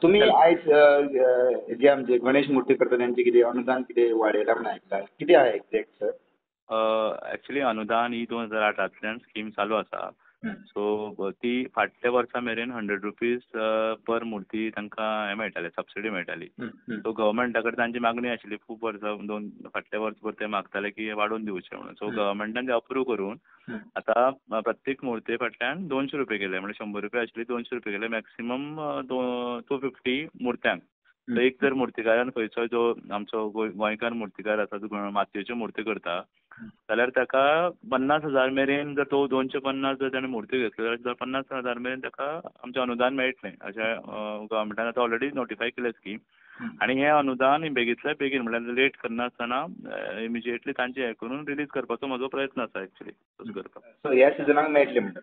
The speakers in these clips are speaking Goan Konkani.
तुमी आयज जे आमचे गणेश मूर्ती करता त्यांचे कितें अनुदान कितें वाडयलां म्हूण आयकलां, कितें आहा एक्झॅक्ट सर? एक्चुली अनुदान ही 2008 स्कीम चालू आसा. सो ती फाटल्या वर्सा मेरेन 100 रुपीज पर मूर्ती तांकां हें मेळटालें, सबसिडी मेळटाली. सो गव्हर्मेंटा कडेन तांची मागणी आशिल्ली खूब वर्सां, दोन फाटल्या वर्सभर ते मागताले की वाडोवन दिवचें म्हणून. सो गव्हर्मेंटान ते अप्रूव करून आतां प्रत्येक मुर्ते फाटल्यान 200 रुपये केले, म्हणजे 100 रुपया आशिल्ली 200 रुपया केले, मॅक्सिमम 250 मुर्त्यांक. सो एक जर मुर्तीकारान खंयचोय जो आमचो गोंयकार मुर्तीकार आसा जो मातयेच्यो मुर्ती करता जाल्यार ताका 50,000 मेरेन जर तो 250 जर ताणें मुर्ती घेतल्यो जाल्यार 50,000 मेरेन ताका आमचें अनुदान मेळटलें अशें गव्हर्मेंटान आतां ऑलरेडी नोटिफाय केलें स्कीम. आनी हें अनुदान बेगींतल्या बेगीन म्हणल्यार लेट करनासतना इमिजिएटली तांचें हें करून रिलीज करपाचो म्हजो प्रयत्न आसा एक्चुली तशें करपाक. सो ह्या सिजनाक मेळटलें म्हणटा?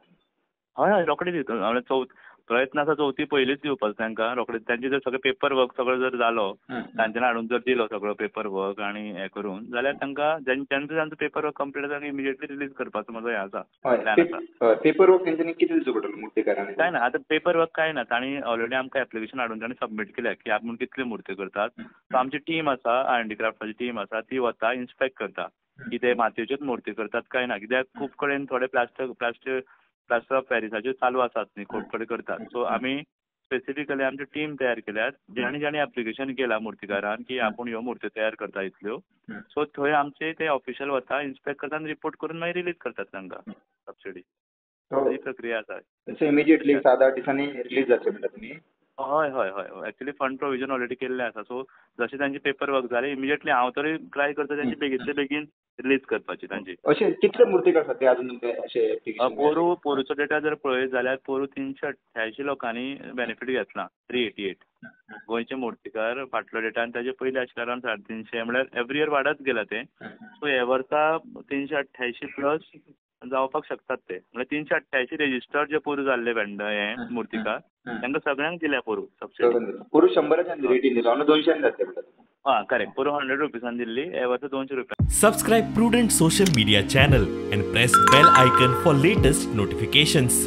हय हय, रोखडे दिता. म्हणल्यार प्रयत्न आसा चवथी पयलींच दिवपाचो तांकां रोखडे. तांचे जर सगळें पेपर वर्क सगळो जर जालो, तांच्यानी हाडून जर दिलो सगळो पेपर वर्क आनी हें करून जाल्यार तांकां तांचो तांचो पेपर वर्क कंप्लीट जाल्यार इमिजिएटली रिलीज करपाचो म्हजो हें आसा, प्लॅन आसा. पेपर वर्क तेंच्यांनी कितें दिवचो पडटलो मुर्तीकारांनी? कांय ना, आतां पेपर वर्क कांय ना, तांणी ऑलरेडी आमकां एप्लिकेशन हाडून तांणी सबमीट केल्या की आपूण कितल्यो मुर्त्यो करतात. सो आमची टीम आसा, हँडीक्राफ्टाची टीम आसा, ती वता इन्स्पेक्ट करता की ते मातयेच्योच मुर्त्यो करतात काय ना, कित्याक खूब कडेन थोडे प्लास्टर ऑफ पॅरिसाच्यो चालू आसात न्ही, खूब कडेन करतात. सो आमी स्पेसिफिकली आमची टीम तयार केल्यात जाणी जाणी एप्लिकेशन केलां मुर्तीकारान की आपूण ह्यो मुर्त्यो तयार करता इतल्यो. सो थंय आमचे ते ऑफिशियल वता, इन्स्पेक्ट करता आनी रिपोर्ट करून मागीर रिलीज करतात तांकां सबसिडी. ही प्रक्रिया आसा. सो इमिजिएटली 7-8 दिसांनी रिलीज जातले म्हणटा तुमी? हय हय हय, एक्चुली फंड प्रोविजन ऑलरेडी केल्लें आसा. सो जशें तांचे पेपर वर्क जालें इमिजिएटली हांव तरी ट्राय करता तांची बेगींतले बेगीन रिलीज करपाची तांची. अशें कितले मुर्तीकार सद्या अजून तुमचे अशें एप्लिकेशन? पोरूचो डेटा जर पळयत जाल्यार पोरू 388 लोकांनी बेनिफीट घेतला, 388 गोंयचे मुर्तीकार फाटलो डेटा. आनी ताजे पयलीं आशिल्ले अरावंड 350, म्हणल्यार एवरी इयर वाडत गेला तें. सो हे वर्सा 388 प्लस जावपाक शकतात ते, म्हणल्यार 388 रेजिस्टर्ड जे पोरू जाल्ले वेंडर हे मुर्तीकार तांकां सगळ्यांक दिल्या पोरू सबसिडी. पोरू 100 रेटीन दिलो आनी 200 जातले म्हणटा? हां करेक्ट, पोरू 100 रुपीसान दिल्ली, हे वर्सा 200 रुपया. Subscribe Prudent Social Media channel and press bell icon for latest notifications.